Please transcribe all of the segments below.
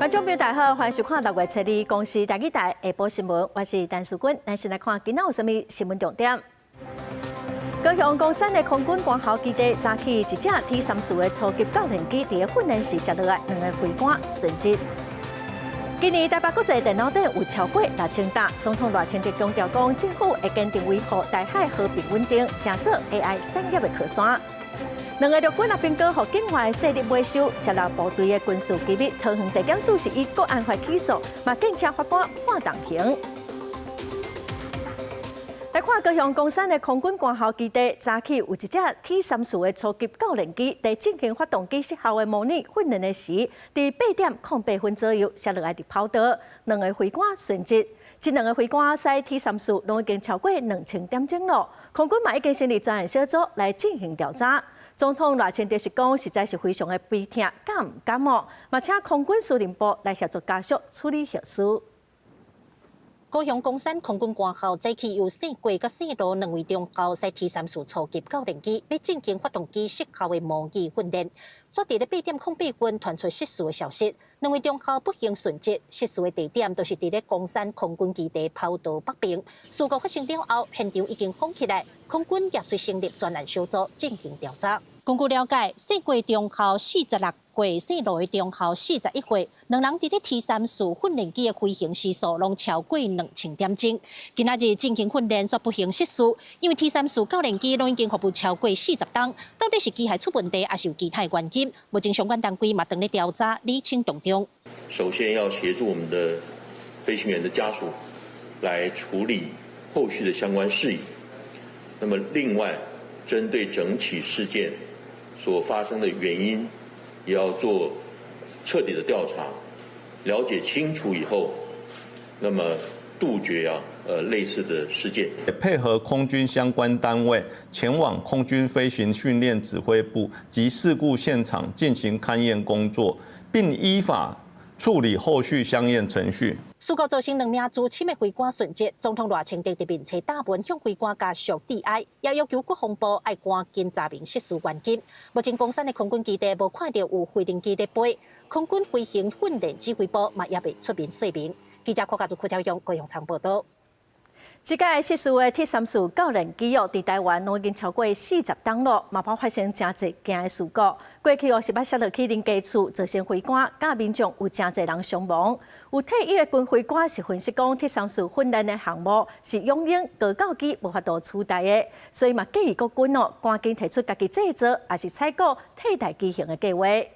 觀眾朋友大家好，歡迎收看六月初二公視台語台下晡新聞，我是陳淑君。咱先來看今仔有啥物新聞重點。高雄岡山的空軍官校基地早起一隻 T-34的初級教練機佇咧訓練時摔落來，兩个飛官殉職。今年台北國際電腦展有超過6000擔，總統賴清德強調講，政府會堅定維護台海和平穩定，誠做 AI 產業的靠山。兩个陸軍阿兵哥予境外勢力買收，涉獵部隊的軍事機密，桃園地檢署是以國安法起訴，嘛建請法官判重刑。來看高雄岡山的空軍官校基地，早起有一隻 T-34的初級教練機，佇進行發動機失效的模擬訓練的時，佇8點零八分左右摔落來佇跑道，兩个飛官殉職。這兩个飛官駛 T-34攏已經超過2000點鐘囉，空軍嘛已經成立專案小組來進行調查。總統賴清德是講，實在是非常的悲痛，敢毋敢哦？嘛請空軍司令部來協助家屬處理後事。高雄岡山空軍官校早起有姓郭佮姓羅兩位中校駛 T-34初級教練機，欲進行發動機失效的模擬訓練。昨佇咧8點零八分傳出失事的消息，兩位中校不幸殉職。失事的地點就是佇咧岡山空軍基地跑道北邊。事故發生了後，現場已經封起來，空軍也隨成立專案小組進行調查。根據了解，姓郭中校46歲，姓羅的中校41歲，兩人佇咧 T-34訓練機的飛行時數攏超過2000點鐘。今仔日進行訓練卻不幸失事，因為 T-34教練機攏已經服務超過40冬，到底是機械出問題，抑是有其他原因？目前相關單位嘛正咧調查釐清當中。首先要協助我們的飛行員的家屬來處理後續的相關事宜。那麼另外，針對整起事件所發生的原因，也要做徹底的調查，了解清楚以後，那麼杜絕類似的事件。配合空軍相關單位前往空軍飛行訓練指揮部及事故現場進行勘驗工作，並依法處理後續相應程序。事故造成兩名資深的飛官殉職，總統賴清德佇面冊貼文向飛官家屬致哀，也要求國防部愛趕緊查明失事原因。目前岡山的空軍基地無看著有飛行機咧飛，空軍飛行訓練指揮部嘛猶未出面說明。記者郭家祖、柯超勇、高雄場報道。這擺失事的 T-34教練機哦，佇台灣攏已經超過40冬囉，嘛捌發生誠濟件的事故。過去哦是捌摔落去人家厝，造成飛官佮民眾有誠濟人傷亡。有退役的軍飛官是分析講，T-34訓練的項目是勇鷹高教機無法度取代的，所以嘛建議國軍哦，趕緊提出家己製造，抑是採購替代機型的計畫。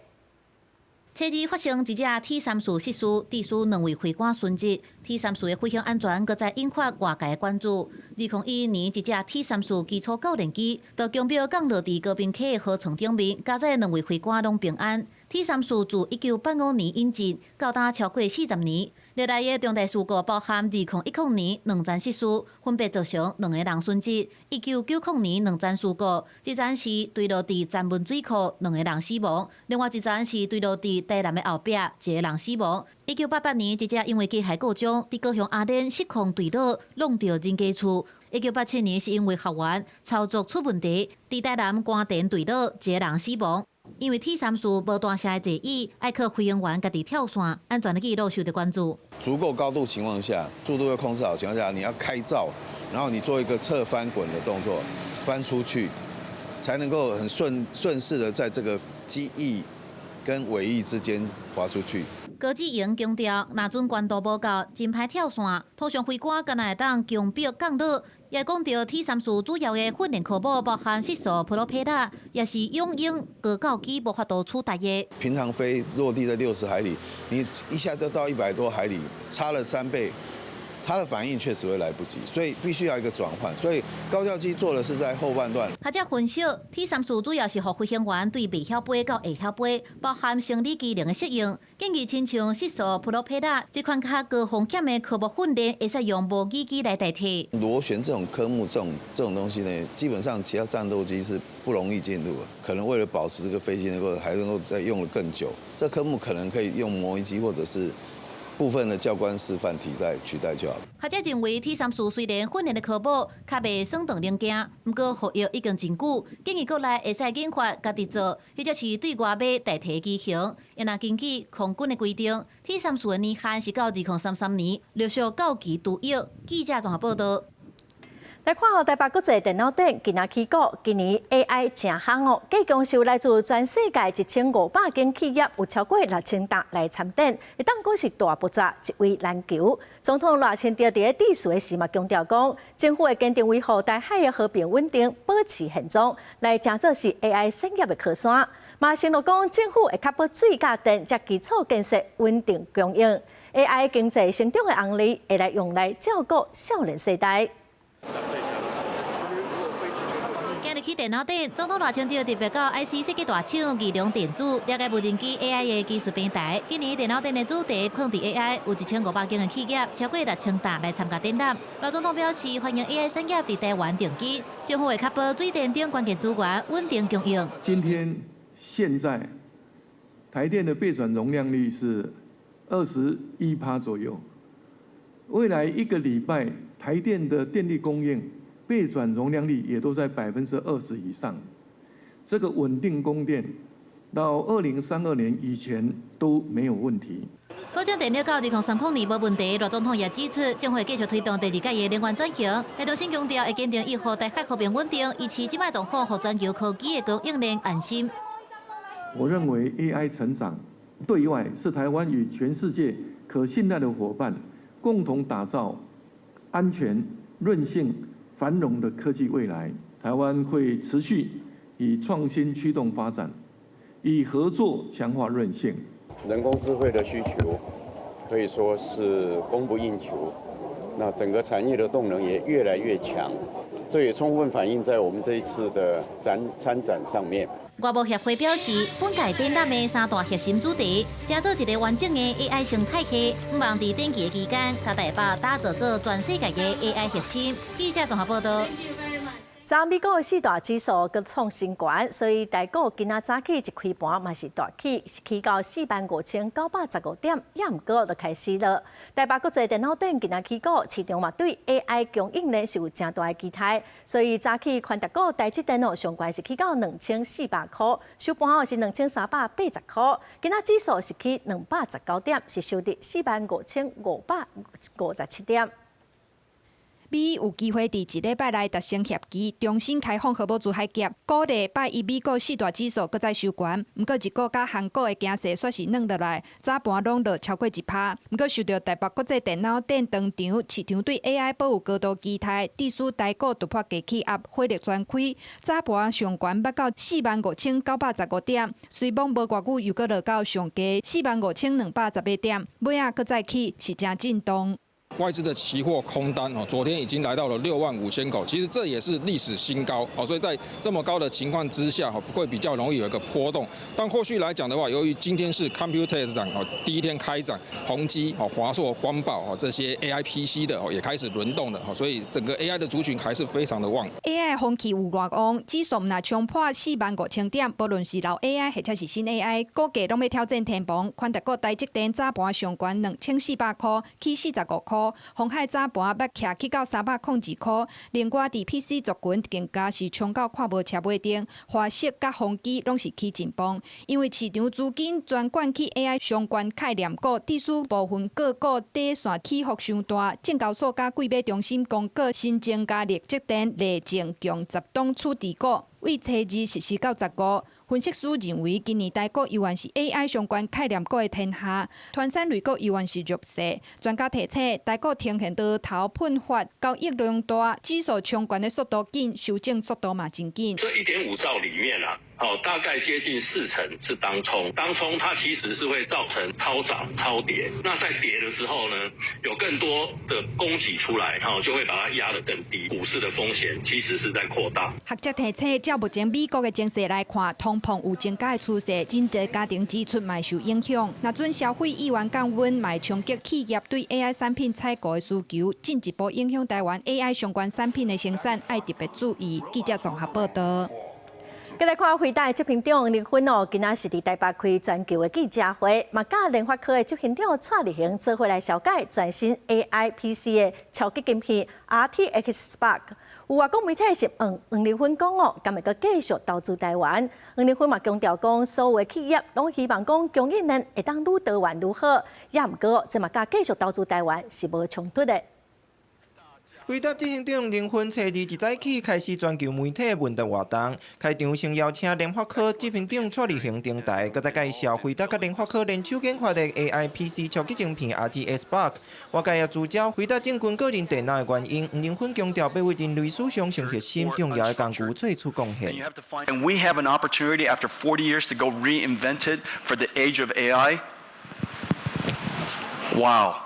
初二發生一架 T-34失事，致使兩位飛官殉職。T-34的飛行安全閣再引發外界關注。2011年，一架 T-34基礎教練機就強迫降落佇高屏溪的河床頂面，佳哉兩位飛官攏平安。T-34自1985年引進，到今超過40年。歷來的重大事故包含2010年兩層失事，分別造成兩个人殉職；1990年兩層事故，一層是墜落佇曾文水庫，兩个人死亡；另外一層是墜落佇台南的後壁，一个人死亡。1988年，一隻因為機械故障，佇高雄阿蓮失控墜落，挵著人家厝。1987年是因為學員操作出問題，佇台南官田墜落，一个人死亡。因為 T-34無大聲的座椅，愛靠飛行員家己跳傘，安全的記錄受到關注。足夠高度情況下，速度又控制好情況下，你要開罩，然後你做一個側翻滾的動作，翻出去，才能夠很順勢的在這個機翼跟尾翼之間滑出去。高志榮強調，若準高度無夠，真歹跳傘。通常飛官敢若會當強迫降落。也講著 T-34主要的訓練科目包含失速、普羅佩拉，也是勇鷹高教機無法度取代的。平常飛落地在60海里，你一下就到100多海里，差了3倍，它的反應確實會來不及，所以必須要一個轉換。所以高教機做的是在後半段。學者分析，T-34主要是予飛行員對袂曉飛到會曉飛，包含生理機能的適應。建議親像失速、普羅佩拉這款較高風險的科目訓練，會使用模擬機來代替。螺旋這種科目，這種東西呢，基本上其他戰鬥機是不容易進入的。可能為了保持這個飛機能夠還能夠再用得更久，這科目可能可以用模擬機或者是部分的教官示範替代取代就好。學者認為，T 三四雖然訓練的科目較袂算當零件，毋過服役已經真久，建議國內會使研發家己做，或者是對外買代替機型。若根據空軍的規定，T 三四的年限是到2033年，陸續到期除役。記者綜合報道。來看予台北國際電腦展，今仔起鼓，今年 AI 誠夯哦，計共是有來自全世界1500間企業，有超過6000檔來參展，會當講是大爆炸，一位難求。總統賴清德佇咧致辭的時嘛強調講，政府會堅定維護台海的和平穩定，保持現狀，來成做是 AI 產業的靠山。嘛承諾講，政府會確保水佮電這基礎建設穩定供應，AI 經濟成長的紅利會來用來照顧少年世代。今日去電腦展，總統賴清德特別到 IC 設計大廠義隆電子了解無人機 AI 的技術平台。今年電腦展的主題放佇 AI，有1500間的企業，超過6000檔來參加展覽。賴總統表示，歡迎 AI 產業佇台灣定居，政府會確保水電等關鍵資源穩定供應。今天現在台電的備轉容量率是21%左右，未來一個禮拜台電的電力供應備轉容量率也都在20%以上，這個穩定供電到2032年以前都沒有問題。保證電力到2030年無問題。賴總統也指出，將會繼續推動第二屆的能源轉型。賴東新強調，會堅定維護台海和平穩定，維持這擺狀況，予全球科技的供應鏈安心。我認為 AI 成長對外是台灣與全世界可信賴的夥伴，共同打造安全、韌性、繁榮的科技未來。台灣會持續以創新驅動發展，以合作強化韌性。人工智慧的需求可以說是供不應求，那整個產業的動能也越來越強，這也充分反映在我們這一次的展參展上面。外貿協會表示，本屆展覽的三大核心主題，成做一個完整的 AI 生態系，向望佇展期的期間，共台北打造做全世界的 AI 核心。記者綜合報道。昨美國四大指數閣創新高，所以台股今仔早起一開盤嘛是大起，是起到45,915點，也毋過就開始落。台北國際電腦展今仔起鼓，市場嘛對 AI 供應鏈是有誠大的期待，所以早起權值股台積電腦上懸是起到2400箍，收盤後是2380箍。今仔指數是起219點，是收佇45,557點。美伊有機會佇一禮拜內達成協議，重新開放荷姆茲海峽，鼓勵拜一美國四大指數閣再收懸。毋過日股佮韓股的走勢煞是軟落來，早盤攏落超過1%。毋過受著台北國際電腦展登場，市場對 AI 保有高度期待，致使台股突破低氣壓，火力全開。早盤上懸捌到45,915點，雖罔無偌久又閣落到上低45,218點，尾仔閣再起，是誠震動。外資的期貨空單哦，昨天已經來到了65,000口，其實這也是歷史新高哦，所以在這麼高的情況之下，會比較容易有一個波動。但後續來講的話，由於今天是 Computex 展哦，第一天開展，宏碁哦、華碩、光寶哦這些 AI PC 的哦也開始輪動了，所以整個 AI 的族群還是非常的旺。 AI 風氣有偌旺，指數若衝破45,000點，無論是老 AI 或者是新 AI，股價攏欲挑戰天棚。權值股台積電早盤上懸2400箍，起45箍。鴻海早盤捌徛起到302箍，另外佇 PC 族群更加是衝到看無車尾燈，華碩佮宏碁攏是起真崩，因為市場資金全灌去 AI 相關概念股，致使部分個股短線起伏傷大。證交所佮櫃買中心公告新增加力積電、麗晶共10檔處置股，對初二實施到15。分析師認為，今年台股猶原是 AI 相關概念股的天下，傳產類股猶原是弱勢。專家提醒，台股呈現多頭噴發，交易量大，指數衝懸的速度緊，修正速度嘛真緊。這1.5兆裡面啊，哦，大概接近四成是當沖，當沖它其實是會造成超漲超跌。那在跌的時候呢，有更多的供給出來，哈，就會把它壓得更低。股市的風險其實是在擴大。學者提醒，照目前美國的情勢來看，通膨有增加的趨勢，真濟家庭支出嘛受影響。若準消費意願降溫，嘛衝擊企業對 AI 產品採購的需求，進一步影響台灣 AI 相關產品的生產，愛特別注意。記者綜合報道。繼來看輝達執行長黃仁勳哦，今仔是佇台北開全球的記者會，嘛佮聯發科的執行長蔡力行做伙來紹介全新 AI PC 的超級晶片 RTX Spark。有外國媒體是問黃仁勳講哦，敢會閣繼續投資台灣？黃仁勳嘛強調講，所有的企業攏希望講供應鏈會當愈多元愈好，也毋過這嘛佮繼續投資台灣是無衝突的。輝達執行長黃仁勳初二一早起開始全球媒體問答活動，開場先邀請聯發科執行長蔡力行登台，閣再介紹輝達佮聯發科聯手研發的 AI PC 超級晶片 RTX Spark。外界也聚焦輝達進軍個人電腦的原因，黃仁勳強調欲為人類史上上核心重要的工具做出貢獻。 And we have an opportunity after 40 years to go reinvent it for the age of AI. Wow.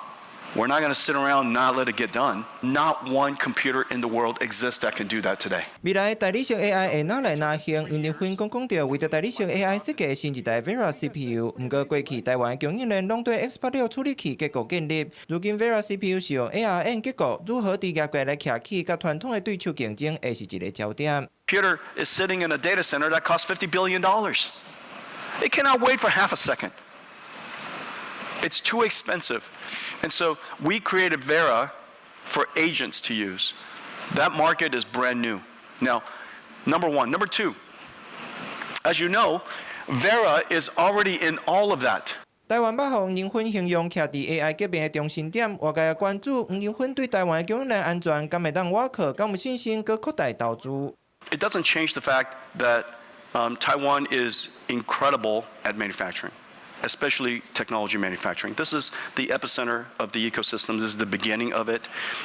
We're not going to sit around and not let it get done. Not one computer in the world exists that can do that today. 未來代理式 AI 會哪來哪行？黃仁勳講講著為著代理式 AI 設計新一代 Vera CPU，毋過過去台灣供應鏈攏對 X86 處理器結構建立，如今 Vera CPU 是用 ARM 結構，如何佇業界來徛起，佮傳統的對手競爭，會是一個焦點。 Computer is sitting in a data center that costs $50 billion. It cannot wait for half a second. It's too expensive. And so we created Vera for agents to use. That market is brand new. Now, number one. Number two, as you know, Vera is already in all of that. 台灣捌予黃仁勳形容徛佇 AI 革命的中心點，外界也關注黃仁勳對台灣的供應鏈安全，敢會當倚靠，敢有信心閣擴大投資。 It doesn't change the fact that Taiwan is incredible at manufacturing, especially technology manufacturing. This is the epicenter of the ecosystem. This is the beginning of it.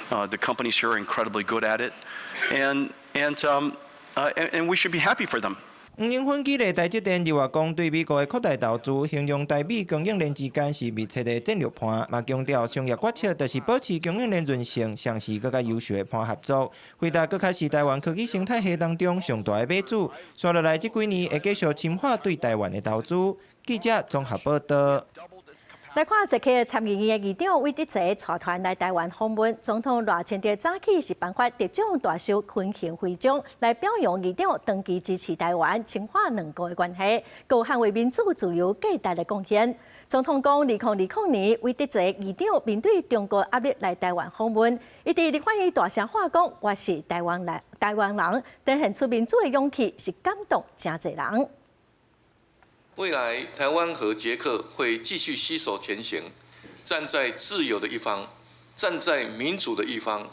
The companies here are incredibly good at it, and we should be happy for them. 黃仁勳舉例台積電就話講對美國的擴大投資，形容台美供應鏈之間是密切的戰略伴，嘛強調商業決策就是保持供應鏈韌性，相時閣較優秀的伴合作。輝達閣較是台灣科技生態系當中上大的買主，紲落來這幾年會繼續深化對台灣的投資。記者綜合報道。來看捷克參議院的議長韋德澤帶團來台灣訪問，總統賴清德早起是頒發特種大綬鯤銜徽章，來表揚議長長期支持台灣深化兩國的關係，閣捍衛民主自由價值的貢獻。總統講，2020年韋德澤議長面對中國壓力來台灣訪問，伊佇立法院大聲喊講：我是台灣人，台灣人，展現出民主的勇氣，是感動誠濟人。未來，台灣和捷克會繼續攜手前行，站在自由的一方，站在民主的一方，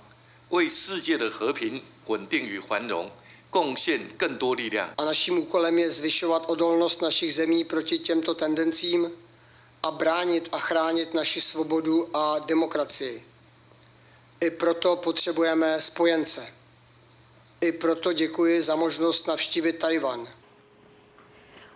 為世界的和平、穩定與繁榮貢獻更多力量。 A naším úkolem je zvyšovat odolnost našich zemí proti těmto tendencím a bránit a chránit naši svobodu a demokracii. I proto potřebujeme spojence. I proto děkuji za možnost navštívit Tchaj-wan。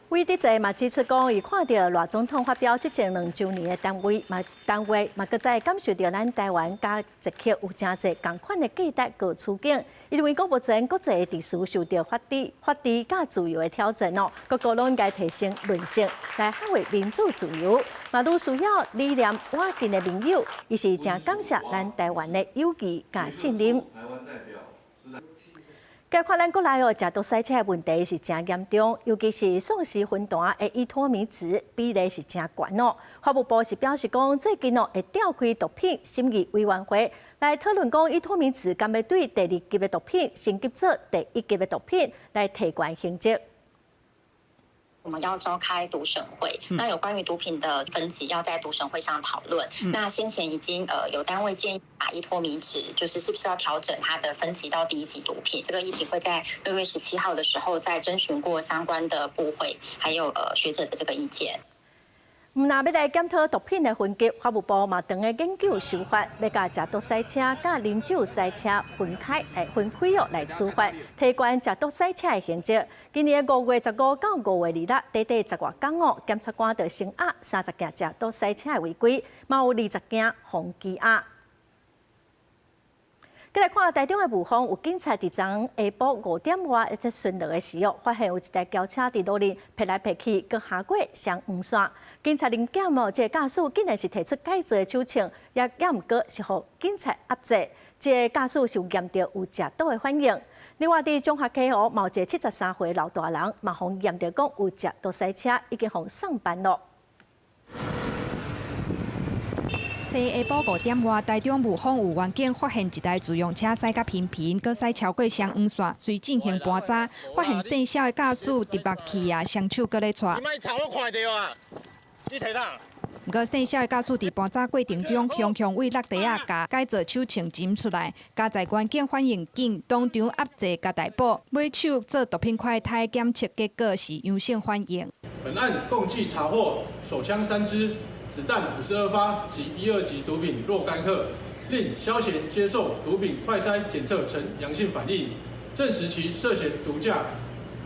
韋德澤嘛指出講，伊看著賴總統發表執政2週年的談話，嘛談話嘛，閣再感受著咱台灣佮捷克有誠濟仝款的價值佮處境。伊認為講目前國際的秩序受著法治、法治佮自由的挑戰哦，各國攏應該提升韌性來捍衛民主自由。嘛，愈需要理念倚近的盟友，伊是誠感謝咱台灣的友誼佮信任。來看咱國內哦，食毒賽車的問題是誠嚴重，尤其是喪屍薰單的依托咪酯比例是誠懸哦。法務部是表示講，最近哦會召開毒品審議委員會來討論講，依托咪酯敢欲對第二級的毒品升級做第一級的毒品來提懸刑責。我們要召開毒審會，那有關於毒品的分級要在毒審會上討論。那先前已經有單位建議把依托咪酯，就是是不是要調整它的分級到第一級毒品？這個議題會在6月17號的時候再徵詢過相關的部會，還有學者的這個意見。毋但欲來檢討毒品的分級，法務部嘛正咧研究修法，欲共食毒賽車佮啉酒賽車分開來分開哦來處罰，提懸食毒賽車的刑責。今年5月15到5月26，短短10外工哦，檢察官就聲押30件食毒賽車的違規，嘛有20件予羈押。閣來看台中的霧峰，有警察佇昨下晡5點外咧巡邏的時候，發現有一台轎車佇路面趯來趯去，閣橫過雙黃線。警察臨檢哦，這個駕駛竟然是提出改造的手槍，也猶毋過是予警察壓制。這個駕駛是有驗著有食毒的反應。另外，佇彰化溪湖，嘛有一个73歲老大人，嘛予驗著講有食毒屎車，已經予送辦囉。下晡5點外，台中霧峰有員警發現一台自用車駛甲頻頻，閣駛超過雙黃線，隨進行盤查，發現姓蕭的駕駛佇目去啊，雙手閣咧掣。你莫吵，我看著啊！你提哪？毋過姓蕭的駕駛佇盤查過程中，雄雄為落地仔共改造手槍尋出來，加在員警反應緊，當場壓制共逮捕，尾手做毒品快篩檢測結果是陽性反應。本案共計查獲手槍3支、子彈52發及一二級毒品若干克，另蕭賢接受毒品快篩檢測呈陽性反應，證實其涉嫌毒駕。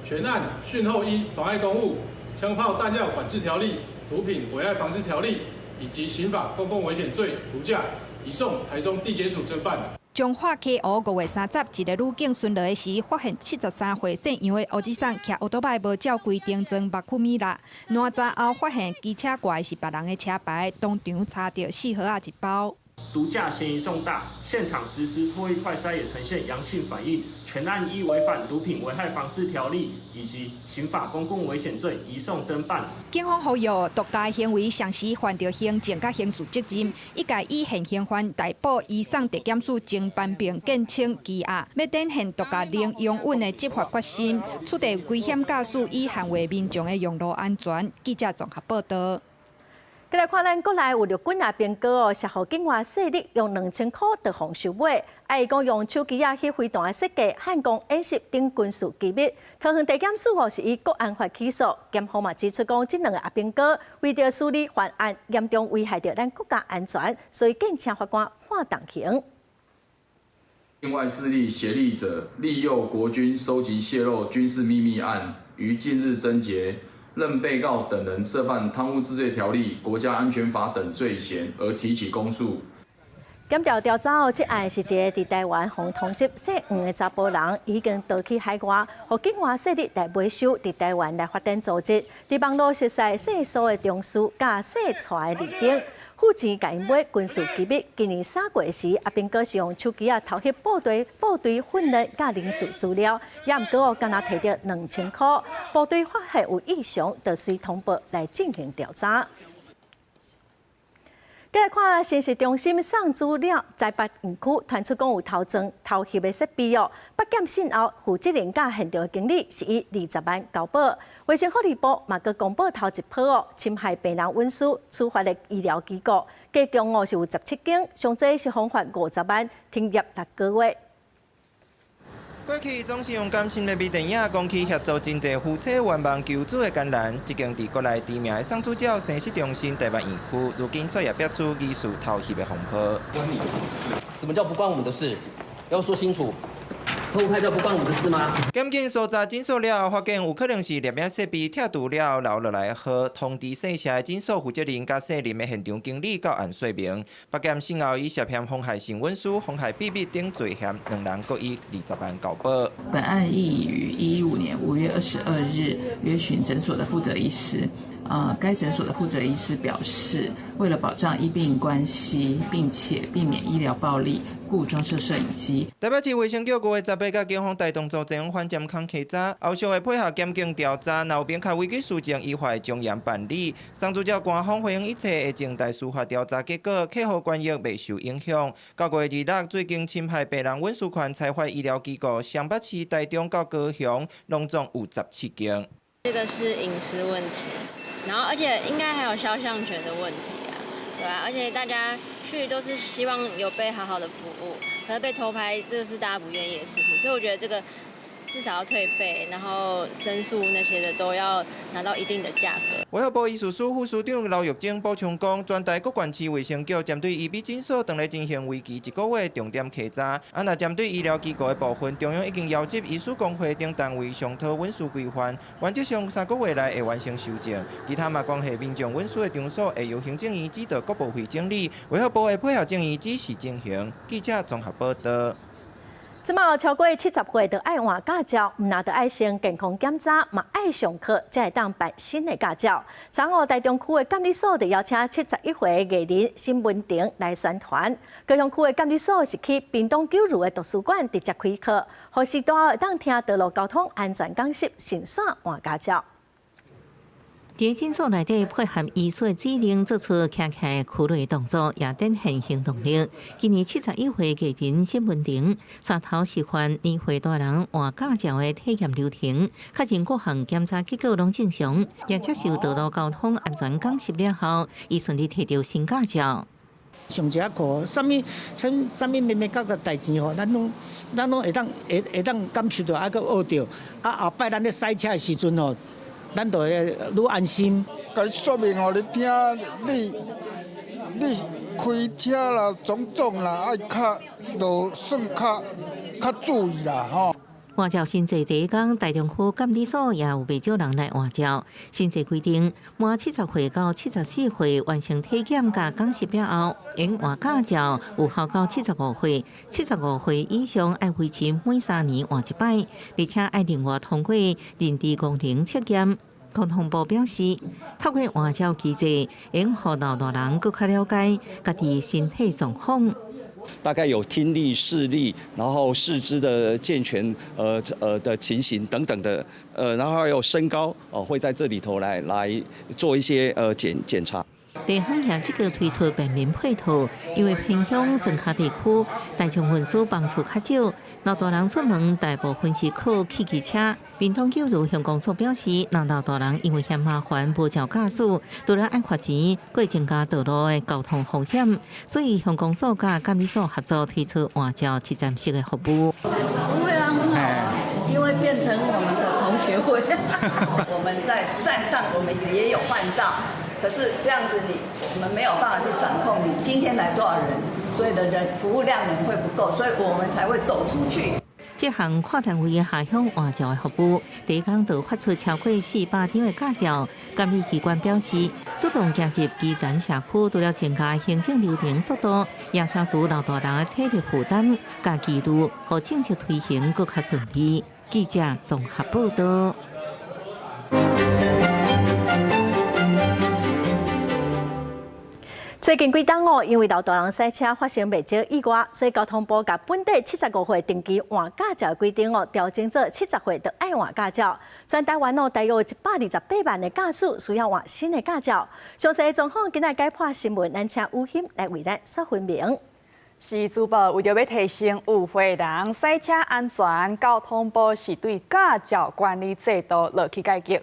全案訊後依妨礙公務、槍炮彈藥管制條例、毒品危害防制條例以及刑法公共危險罪毒駕，移送台中地檢署偵辦。彰化溪湖5月30，一个女警巡邏的時，發現73歲姓楊的烏子桑騎歐多擺無照規定裝目曲米啦。攔查後發現機車掛的是別人的車牌，當場查著四盒仔一包。毒駕嫌疑重大，現場實施唾液快篩也呈現陽性反應，全案依違反毒品危害防制條例以及刑法公共危險罪移送偵辦。警方呼籲毒駕行為隨時犯著行政佮刑事責任，一概以現行犯逮捕，移送地檢署偵辦並減輕羈押，欲展現毒駕零容忍的執法決心，處理危險駕駛以捍衛民眾的用路安全。記者綜合報道。過來看咱國內有陸軍阿兵哥哦，涉予境外勢力用2000箍就予收買，啊，伊講用手機仔翕飛彈的設計、焊工演習等軍事機密。桃園地檢署哦是以國安法起訴，檢方嘛指出講，這兩个阿兵哥為著私利犯案，嚴重危害著咱國家安全，所以建請法官判重刑。境外勢力協力者利誘國軍收集洩露軍事秘密案，於近日偵結。認被告等人涉犯貪污治罪條例、國家安全法等罪嫌而提起公訴。檢調調查後，這案是一個佇台灣予通緝姓黃的查埔人，已經逃去海外，予境外勢力來買收，佇台灣來發展組織，佇網路熟似姓蘇的中書，佮姓蔡的里長，付錢共𪜶買軍事機密。今年3月時，阿兵哥是用手機仔偷翕部隊訓練佮人事資料，也毋過哦，敢若提著2000箍。部隊發現有異常，就隨通報來進行調查。過來看新市中心送資料，台北園區傳出講有偷裝偷翕的設備哦。北檢訊後，負責人佮現場經理是以20萬交保。衛生福利部嘛閣公布頭一波哦，侵害病人隱私處罰的醫療機構，加共哦是有17間，上濟是予罰50萬，停業6個月。過去總是用感性的微電影講起協助真濟夫妻願望求子的艱難。這間佇國內知名的送主鳥生殖中心台北院區，如今煞也爆出疑似偷翕的風波。關你什麼事？什麼叫不關我們的事？要說清楚。偷拍照不關我們的事嗎？檢警搜查診所了後，發現有可能是攝影設備拆除了留落來的號，通知姓謝的診所負責人佮姓林的現場經理到案說明。北檢訊後以涉嫌妨害新聞事、妨害秘密等罪嫌，兩人各以20萬交保。本案亦於115年5月22日約詢診所的負責醫師。該診所的負責醫師表示，為了保障醫病關係，並且避免醫療暴力，故裝設攝影機。台北市衛生局5月18佮警方帶動組前往反針空稽查，後續會配合檢警調查，若有明確違規事證，依法從嚴辦理。送主鳥官方回應一切會靜待司法調查結果，客戶權益袂受影響。9月26，最近侵害病人隱私權裁罰醫療機構，雙北市、台中到高雄，攏總有17間。這個是隱私問題。然後，而且應該還有肖像權的問題啊，對啊，而且大家去都是希望有被好好的服務，可是被偷拍，這個是大家不願意的事情，所以我覺得這個至少要退費，然後申訴那些的都要拿到一定的價格。衛福部醫事司副司長劉玉珍補充講，全台各縣市衛生局針對醫美診所當咧進行為期一個月重點稽查，啊，若針對醫療機構的部分，中央已經邀集醫師公會等單位商討隱私規範，原則上3個月內會完成修正。其他嘛關係民眾隱私的場所，會由行政院指導各部會整理，衛福部會配合政院指示進行。記者綜合報道。這馬超過七十歲就愛換駕照，毋但著愛先健康檢查，嘛愛上課，才會當辦新的駕照。昨昏台中區的監理所就邀請71歲藝人沈文婷來宣傳。高雄區的監理所是去屏東九如的圖書館直接開課，予序大會當聽道路交通安全講習，順紲換駕照。佇診所內底配合醫師指令，做出徛徛屈落動作，也展現行動力。今年71歲藝人沈文婷，帶頭示範年歲大人換駕照的體驗流程，確認各項檢查結果攏正常，也接受道路交通安全講習了後，伊順利提著新駕照。上一課，啥物啥啥物眉眉角角代誌吼，咱攏咱攏會當會會當感受著，啊，閣學著，啊後擺咱咧駛車的時陣吼，咱就會愈安心。共說明予你聽，你你開車啦，種種啦，愛較路算較較注意啦，吼。換照新制第一工，台中區監理所也有袂少人來換照。新制規定，滿70歲到74歲完成體檢佮講習了後，會換駕照，有效到七十五歲。七十五歲以上愛維持每3年換一擺，而且愛另外通過認知功能測驗。交通部表示，透過換照機制，會予老大人閣較了解家己身體狀況。大概有聽力、視力，然後四肢的健全，的情形等等的，然後還有身高，哦，會在這裡頭來做一些檢查。地方也積極推出便民配套，因為偏鄉莊跤地區大眾運輸班次較少，老大人出門大部分是靠汽機車。屏東九如鄉公所表示，若老大人因為嫌麻煩無照駕駛，除了愛罰錢，閣會增加道路的交通風險，所以鄉公所佮監理所合作推出換照一站式的服務。不會啊，很好，因為變成我們的同學會，我們在站上，我們也有換照。可是這樣子，你我們沒有辦法去掌控你今天來多少人，所以的人服務量能會不夠，所以我們才會走出去。這項跨單位下鄉換照的服務，第一工就發出超過400張的駕照。監理機關表示，主動行入基層社區，除了增加行政流程速度，也消除老大人的體力負擔，佮記錄，予政策推行閣較順利。記者綜合報道。最近幾冬哦，因為老大人駛車發生袂少意外，所以交通部共本地七十五歲定期換駕照的規定哦，調整做七十歲就愛換駕照。全台灣哦，大約128萬的駕駛需要換新的駕照。詳細狀況，今仔解破新聞，咱請吳欣來為咱說分明。是主播為著欲提升有歲人駛車安全，交通部是對駕照管理制度落去改革，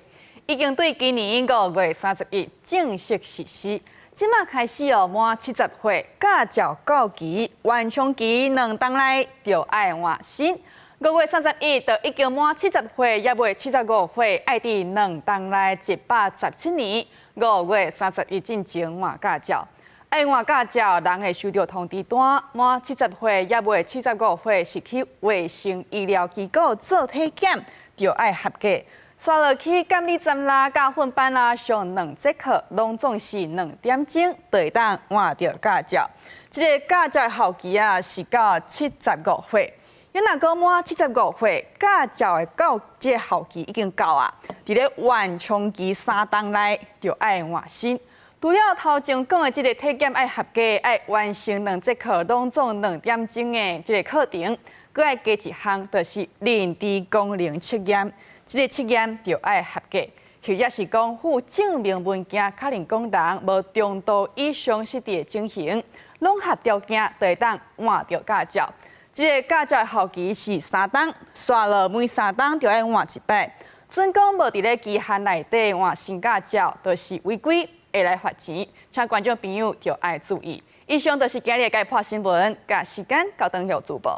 已經對今年5月31正式實施。這馬開始哦，滿七十歲駕照到期，緩衝期2冬內就愛換新。5月31就已經滿七十歲，猶未七十五歲，愛佇2冬內117年5月31進前換駕照。愛換駕照，人會收著通知單。滿七十歲猶未七十五歲，是去衛生醫療機構做體檢，就愛合格。紲落去監理站啦、駕訓班啦，上兩節課，攏總是2點鐘，就會當換著駕照。這个駕照效期啊，是到七十五歲。你若閣滿七十五歲，駕照的到這个效期已經到啊，佇咧緩衝期3冬內就愛換新。除了頭前講的這个體檢愛合格，愛完成兩節課，攏總2點鐘的這个課程，閣愛加一項，就是認知功能測驗。這个測驗就愛合格，或者是講附證明文件，確認講人無中度以上失智的情形，攏合條件就會當換著駕照。這个駕照效期是三冬，紲落每三冬就愛換一擺。準講無佇咧期限內底換新駕照，就是違規，會來罰錢。請觀眾朋友就愛注意。以上就是今日的解破新聞，共時間交轉予主播。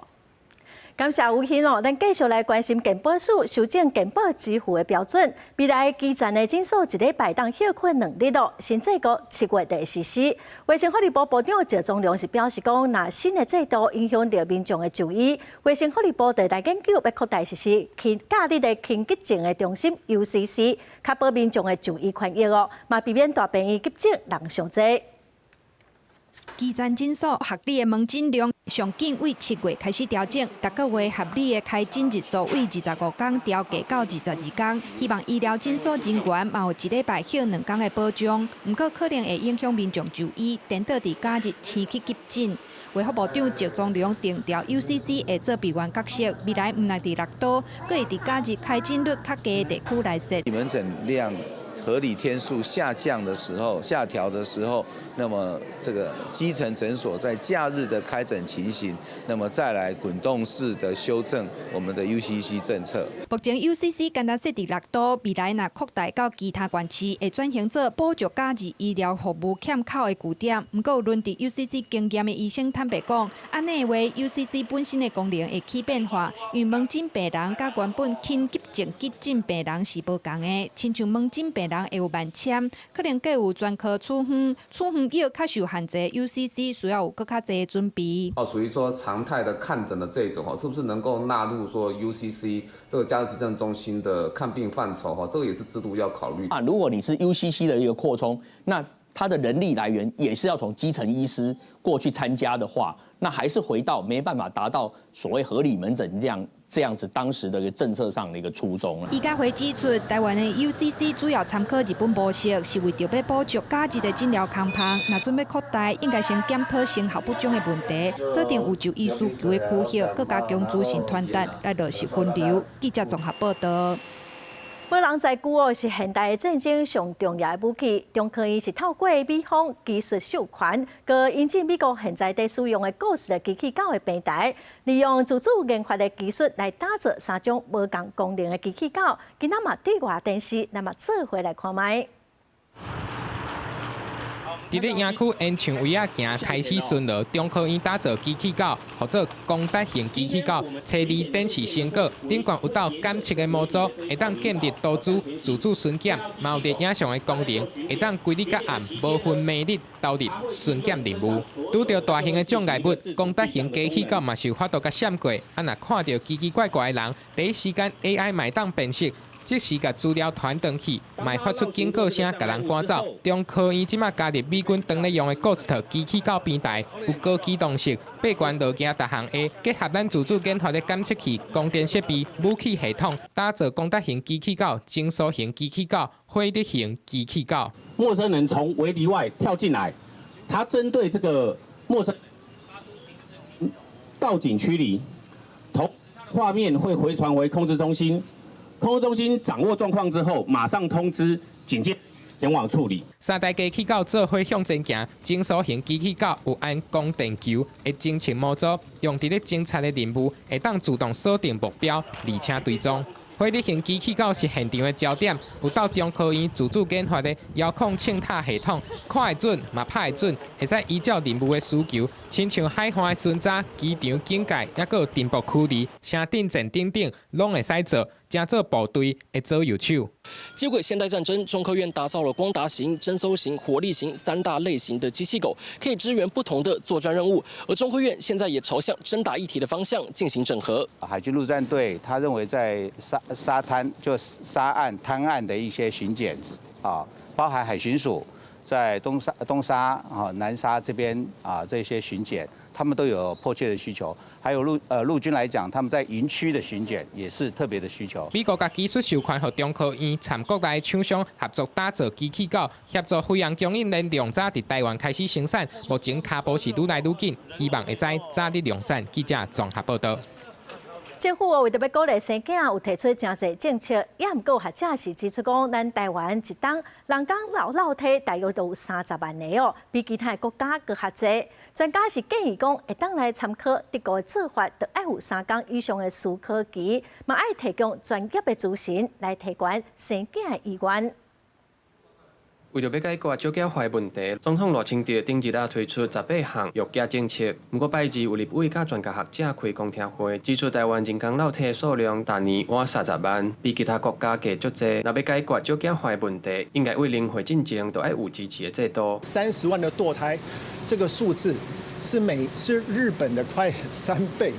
感謝吳欣哦，咱繼續來關心健保署修正健保支付的標準。未來基層的診所一禮拜當歇睏2日咯，新制度7月就會實施。衛生福利部部長趙宗良是表示講，若新的制度影響著民眾的就醫，衛生福利部就來研究欲擴大實施輕假日的輕急症的中心 UCC，確保民眾的就醫權益哦，嘛避免大病院急症人傷濟。基層診所合理的門診量上緊為7月開始調整，逐個月合理的開診日數為25工調低到22工，希望醫療診所人員嘛有一禮拜歇2工的保障。毋過可能會影響民眾就醫，顛倒佇假日先去急診。衛福部長石宗龍定調 UCC 會做備員角色，未來毋但佇六都，閣會佇假日開診率較低的地區來設。門診量合理天數下降的時候，下調的時候，那麼這個基層診所在假日的開診情形，那麼再來滾動式的修正我們的 UCC 政策。目前 UCC 干焦設佇六都，未來若擴大到其他縣市，會轉型做補足假日醫療服務欠口的據點。毋過有輪值 UCC 經驗的醫生坦白講，按呢的話 UCC 本身的功能會起變化，因為門診病人佮原本輕急症急診病人是無仝的，親像門診病人會有慢簽，可能閣有專科處方，處方藥較受限制，UCC 需要有閣較濟的準備。哦，屬於說常態的看診的這種，是不是能夠納入說 UCC 這個假日急症中心的看病範疇？哈，這個也是制度要考慮。啊，如果你是 UCC 的一個擴充，那它的人力來源也是要從基層醫師過去參加的話，那還是回到沒辦法達到所謂合理門診量這樣子當時的一個政策上的一個初衷啦。醫家會指出，台灣的 UCC 主要參考日本模式，是為著欲補足假日的診療空縫。若準備擴大，應該先檢討成效不彰的問題，鎖定有就醫需求的區域，閣加強資訊傳達來落實分流。記者綜合報導。無人載具哦，是現代戰爭上重要的武器。中科院是透過美方技術授權，閣引進美國現在佇使用的 Ghost 的機器狗的平台，利用自主研發的技術來打造三種無仝功能的機器狗。今仔嘛對外電視，咱嘛做伙來看覓。佇咧營區煙囪位仔行開始巡邏，中科院打造機器狗，號做光達型機器狗，初二展示成果，頂懸有鬥感測的模組，會當建立圖資、自主巡檢，嘛有佇影像的功能，會當規日佮暗無分暝日投入巡檢任務。拄著大型的障礙物，光達型機器狗嘛是有法度共閃過。啊，若看著奇奇怪怪的人，第一時間 AI 嘛會當辨識。即時共資料傳轉去，嘛會發出警告聲，共人趕走。中科院這馬加入美軍當咧用的 Ghost 機器狗平台，有高機動性、爬懸落行逐項會，結合咱自主研發的感測器、光電設備、武器系統，打造光達型機器狗、偵搜型機器狗、火力型機器狗。陌生人從圍籬外跳進來，他針對這個陌生告警驅離，同畫面會回傳回控制中心。控制中心掌握狀況之後，馬上通知警戒前往處理。三台機器狗做伙向前行，偵搜型機器狗有按光電球的偵測模組，用佇咧偵察的任務，會當自動鎖定目標，而且追蹤。火力型機器狗是現場的焦點，有鬥中科院自主研發的遙控秤塔系統，看會準嘛拍會準，會使依照任務的需求，親像海岸的巡查、機場警戒，抑閣有偵捕驅離、城鎮戰等等，攏會使做，成做部隊的左右手。接軌現代戰爭，中科院打造了光達型、偵搜型、火力型三大類型的機器狗，可以支援不同的作戰任務。而中科院現在也朝向偵打一體的方向進行整合。海軍陸戰隊他認為在沙灘就沙岸灘岸的一些巡檢啊，包含海巡署在東沙啊南沙這邊啊這些巡檢，他們都有迫切的需求。還有陸軍來講，他們在營區的巡檢也是特別的需求。美國共技術授權予中科院，參國內廠商合作打造機器狗，協助飛揚供應鏈量早佇台灣開始生產，目前跤步是愈來愈緊，希望會使早日量產。記者綜合報導。政府哦，為著欲鼓勵生囝，有提出誠濟政策，也毋過學者是指出講，咱台灣一冬人工老體大約都有30萬个哦，比其他的國家閣較濟。專家是建議講，會當來參考德國的做法，著愛有3工以上的思考期，嘛愛提供專業的諮詢來提懸生囝的意願。為著欲解決少子化問題，總統賴清德頂日仔推出18項育囝政策。毋過拜二有立委佮專家學者開公聽會，指出台灣人工老體數量逐年滿30萬，比其他國家加足濟。若欲解決少子化問題，應該對零歲進前就愛有支持的制度。30萬的墮胎，這個數字是日本的快三倍，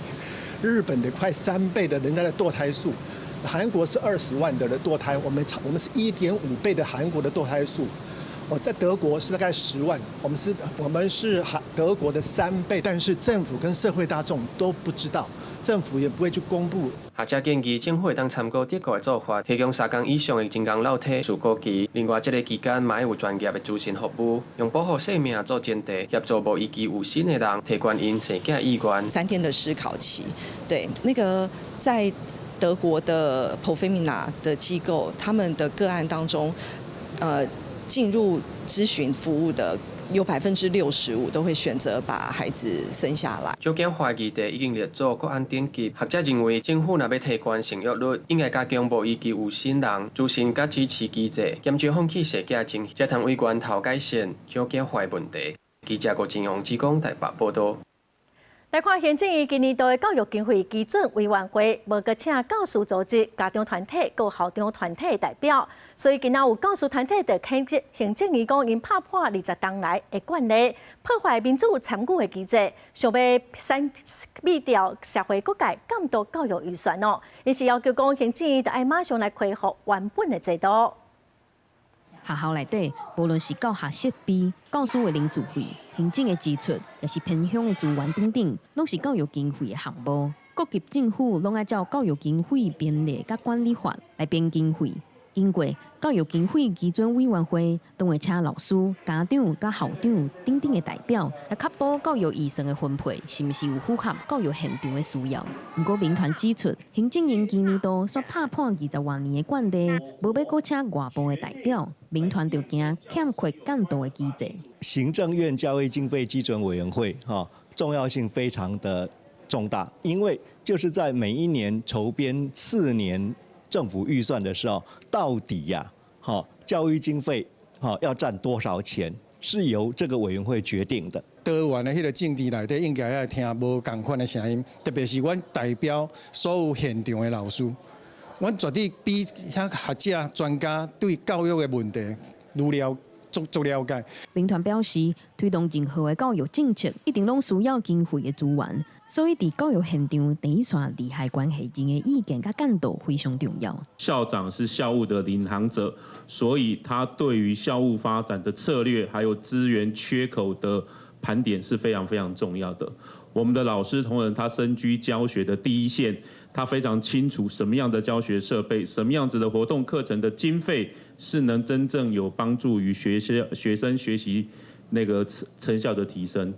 日本的快三倍的人家的墮胎數。韓國是20萬的墮胎，我們是1.5倍的韓國的墮胎數。哦，在德國是大概10萬，我們是德國的3倍，但是政府跟社會大眾都不知道，政府也不會去公布。學者建議政府會當參考德國的做法，提供3工以上的人工老體事故期。另外，這个期間嘛有專業的諮詢服務，用保護性命做前提，協助無預期有身的人提懸𪜶生囝意願。3天的思考期，對，那個在德國的 Profemina 的機構，他們的個案當中，進入諮詢服務的有65%都會選擇把孩子生下來。少子化議題已經列做國安等級，學者認為政府若欲提懸生育率，應該加強無預期有身人諮詢佮支持機制，減少放棄生囝情形，才通為源頭改善少子化問題。記者郭金陽、志工台北報道。來看行政院今年度的教育經費基準委員會，無閣請教師組織、家長團體、佮校長團體的代表，所以今仔有教師團體就譴責行政院講𪜶拍破20冬來的慣例，破壞民主參與的機制，想欲刪冀掉社會各界監督教育預算哦，𪜶是要求講行政院著愛馬上來恢復原本的制度。學校內底，無論是教學設備、教師的人事費、行政的支出，抑是偏鄉的資源等等，攏是教育經費的項目。各級政府攏愛照教育經費編列佮管理法來編經費。因過教育經費基準委員會攏會請老師、家長佮校長等等的代表來確保教育預算的分配是毋是有符合教育現場的需要。毋過民團指出，行政院今年度煞拍破20外年的慣例，無欲閣請外部的代表，民團就驚欠缺監督的機制。行政院教育經費基準委員會，哈，重要性非常的重大，因為就是在每一年籌編次年政府預算的時候，到底呀，哈，教育經費，哈，要佔多少錢，是由這個委員會決定的。多元的彼个政治內底，應該愛聽無仝款的聲音，特別是阮代表所有現場的老師，阮絕對比遐學者專家對教育的問題愈了足足了解。民團表示，推動任何的教育政策，一定攏需要經費的資源，所以佇教育現場第一線利害關係人的意見佮監督非常重要。校長是校務的領航者，所以他對於校務發展的策略，還有資源缺口的盤點是非常非常重要的。我們的老師同仁，他身居教學的第一線，他非常清楚什麼樣的教學設備、什麼樣子的活動課程的經費是能真正有幫助於學生學習那個成效的提升。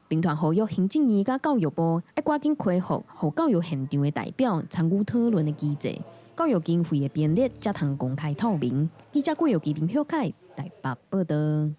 民團呼籲行政院佮教育部愛趕緊恢復，予教育現場的代表參與討論的機制，教育經費的編列才通公開透明。記者郭玉基、林小凱台北報道。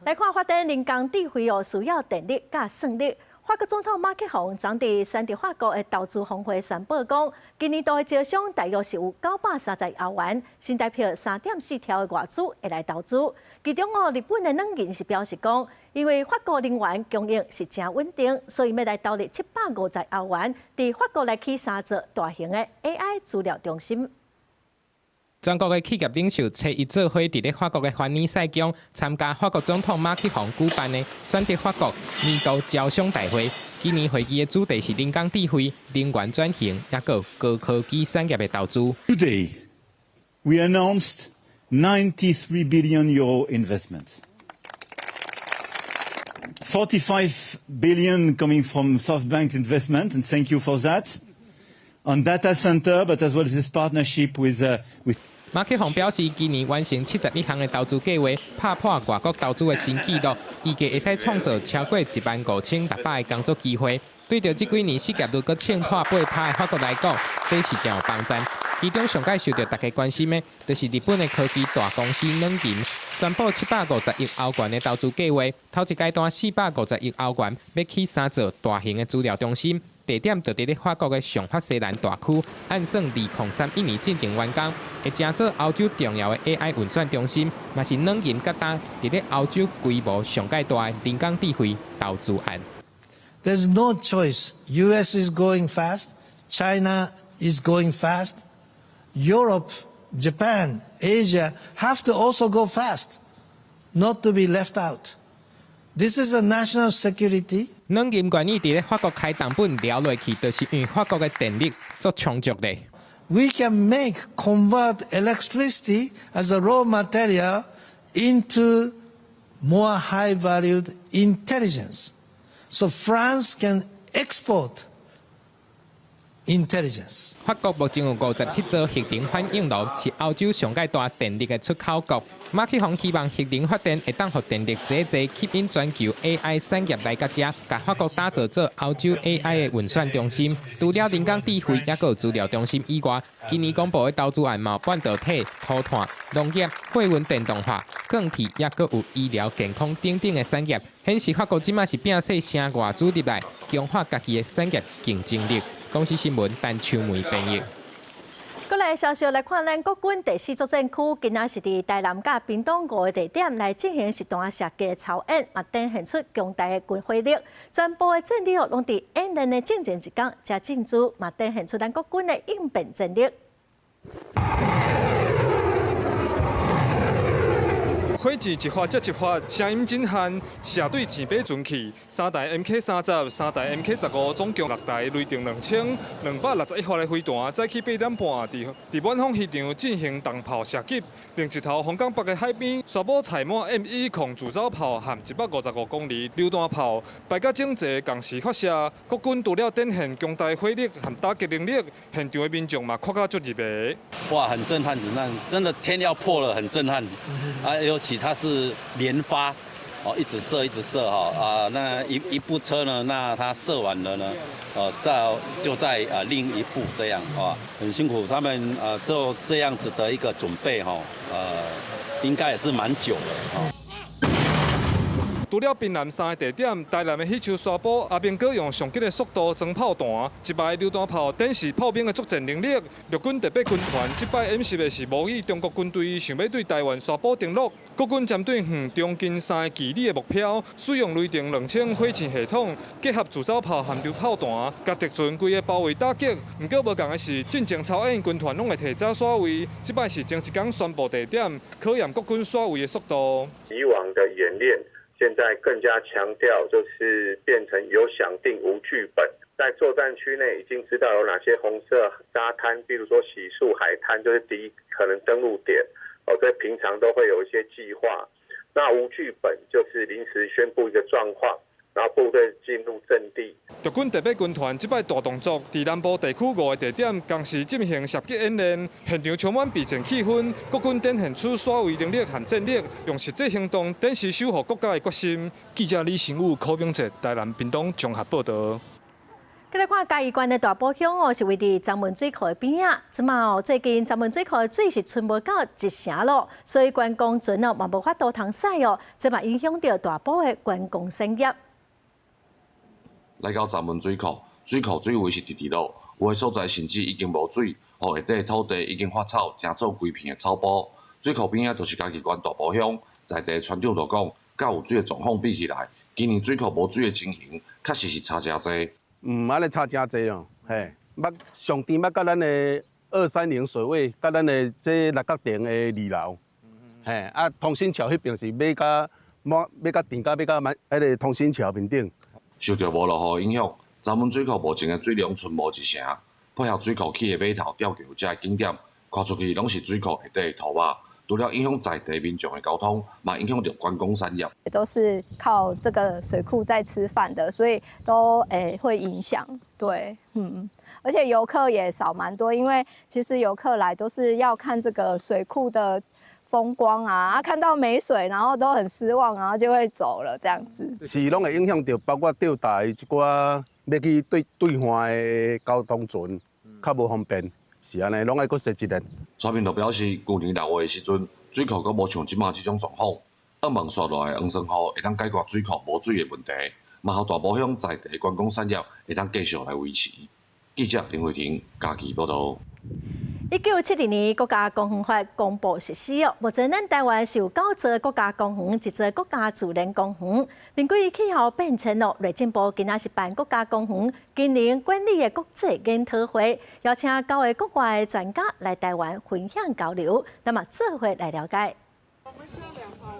來看發展人工智慧哦，需要電力佮算力。法國總統馬克宏昨佇選擇法國的投資峰會宣布講，今年度的招商大約是有930億歐元，新台幣3.4兆的外資會來投資。其中哦，日本的軟銀是表示講，因為法國能源供應是誠穩定，所以欲來投入750億歐元，佇法國來起三座大型的 AI 資料中心。全國的企業領袖初一做伙佇咧法國的凡爾賽宮參加法國總統馬克宏舉辦的選擇法國年度招商大會。今年會議的主題是人工智慧、能源轉型，抑閣高科技產業的投資。 Today, we announced 93 billion euro investment. 45 billion coming from SoftBank investment, and thank you for that. On data center, but as well as this partnership with 馬克宏表示，今年完成71項的投資計劃，拍破外國投資的新紀錄，預計會使創造超過15,600个工作機會。對著這幾年失業率閣衝破8%的法國來講，這是誠有幫助。其中上蓋受著大家關心的，就是日本的科技大公司軟銀宣布750億歐元的投資計劃，頭一階段450億歐元，欲起三座大型的資料中心。地點就佇咧法國的上法西蘭大區，按算2031年進前完工，會成做歐洲重要的 AI 運算中心，嘛是軟銀佮今佇咧歐洲規模上蓋大的人工智慧投資案。 There's no choice. U.S. is going fast. China is going fast. Europe, Japan, Asia have to also go fast, not to be left out. This is a national security. 軟銀願意佇咧法國開重本撩落去，就是因為法國的電力足充足的。 We can make convert electricity as a raw material into more high-valued intelligence. So France can export intelligence. 法國目前有57座核能反應爐，是歐洲上蓋大電力的出口國。馬克宏希望核能發電會當予電力濟濟吸引全球 AI 產業來佮遮，共法國打造做歐洲 AI 的運算中心。除了人工智慧，抑閣有資料中心以外，今年公布的投資案嘛，半導體、塗炭、農業、貨運電動化、鋼鐵，抑閣有醫療健康等等的產業，顯示法國這擺是摒細聲外資入來，強化家己的產業競爭力。公視新聞陳秋梅編譯。閣來消息來看，咱國軍第四作戰區今仔是佇台南佮屏東五个地點來進行實彈射擊操演，嘛展現出強大的軍火力。全部的戰力哦，攏佇演練的進前一工，才進駐，嘛展現出咱國軍的應變戰力。火箭一發接一發，聲音震撼，射對前馬船去。三台 MK30、三台 MK15，總共六台雷霆2261發的飛彈，早起8點半，佇滿豐漁場進行重炮射擊。另一頭，鳳港北的海邊，沙埔載滿 M110 自走炮和155公里榴彈炮，排甲整齊，仝時發射。國軍除了展現強大火力和打擊能力，現場的民眾嘛看甲足入迷。哇，很震撼，震撼，真的天要破了，很震撼。啊，尤其它是連發，哦，一直射，一直射，哈，啊，那一部車呢，那它射完了呢，再就在啊另一部這樣，啊，很辛苦，他們做這樣子的一個準備，哈，應該也是蠻久了，哈。除了屏南三個地點，台南的彼秋沙埔阿兵哥用上緊的速度裝炮彈，一排榴彈炮展示炮兵的作戰能力。陸軍特別軍團這擺演習的是模擬中國軍隊想欲對台灣沙埔登陸。國軍針對遠中近三个距離的目標，使用雷霆2000火箭系統，結合自走炮和榴炮彈，共敵船規个包圍打擊。毋過無仝的是，進前操演軍團攏會提早徙位，這擺是前一工宣布地點，考驗國軍徙位的速度。以往的演練，現在更加強調，就是變成有想定無劇本，在作戰區內已經知道有哪些紅色沙灘，比如說洗漱海灘，就是第一可能登陸點。哦，所以平常都會有一些計劃。那無劇本就是臨時宣布一個狀況，然後部隊進入陣地。陸軍特別軍團這擺大動作，佇南部地區五个地點仝時進行射擊演練，現場充滿備戰氣氛。國軍展現出徙位能力和戰力，用實際行動展示守護國家的決心。記者李新武、柯炳哲，台南屏東綜合報導。來看嘉義縣的大埔鄉哦，是位佇鄒門水庫的邊仔。這馬哦，最近鄒門水庫的水是賰無夠一成咯，所以觀光船哦嘛無法度通駛哦，這嘛影響著大埔的觀光產業。來到鄒門水庫，水庫水位是直直落，有的所在甚至已經無水，予下底土地已經發臭，成做規片的草埔。水庫邊仔就是嘉義縣大埔鄉，在地村長就講，佮有水的狀況比起來，今年水庫無水的情形，確實是差誠濟。按呢差誠濟哦，嘿，捌上甜捌佮咱的230水位，佮咱的這六角亭的二樓，嘿，啊，通新橋彼邊是欲共滿，欲共甜到欲共滿，彼个通新橋面頂。受著無落雨影響，鄒門水庫目前的水量賰無一成，配合水庫起的碼頭吊橋這个景點，看出去攏是水庫下底的塗肉。除了影響在地民眾的交通，嘛影響著觀光產業。都是靠這個水庫在吃飯的，所以都會影響。對，而且遊客也少蠻多，因為其實遊客來都是要看這個水庫的風光啊，看到沒水，然後都很失望，然後就會走了這樣子。是攏會影響著，包括釣台一寡欲去對對岸的交通船，較無方便。是按呢，攏愛閣踅一遍。村民就表示，舊年6月的時陣，水庫閣無像這馬這種狀況。向望紲落來的黃酸雨會當解決水庫無水的問題，嘛予大埔鄉在地觀光產業會當繼續來維持。記者林慧婷嘉義報導。1972年國家公園法公布實施哦，目前咱台灣是有九座國家公園，一座國家自然公園。面對氣候變遷哦，內政部今仔是辦國家公園經營管理的國際研討會，邀請九个國外的專家來台灣分享交流。那麼做伙來了解。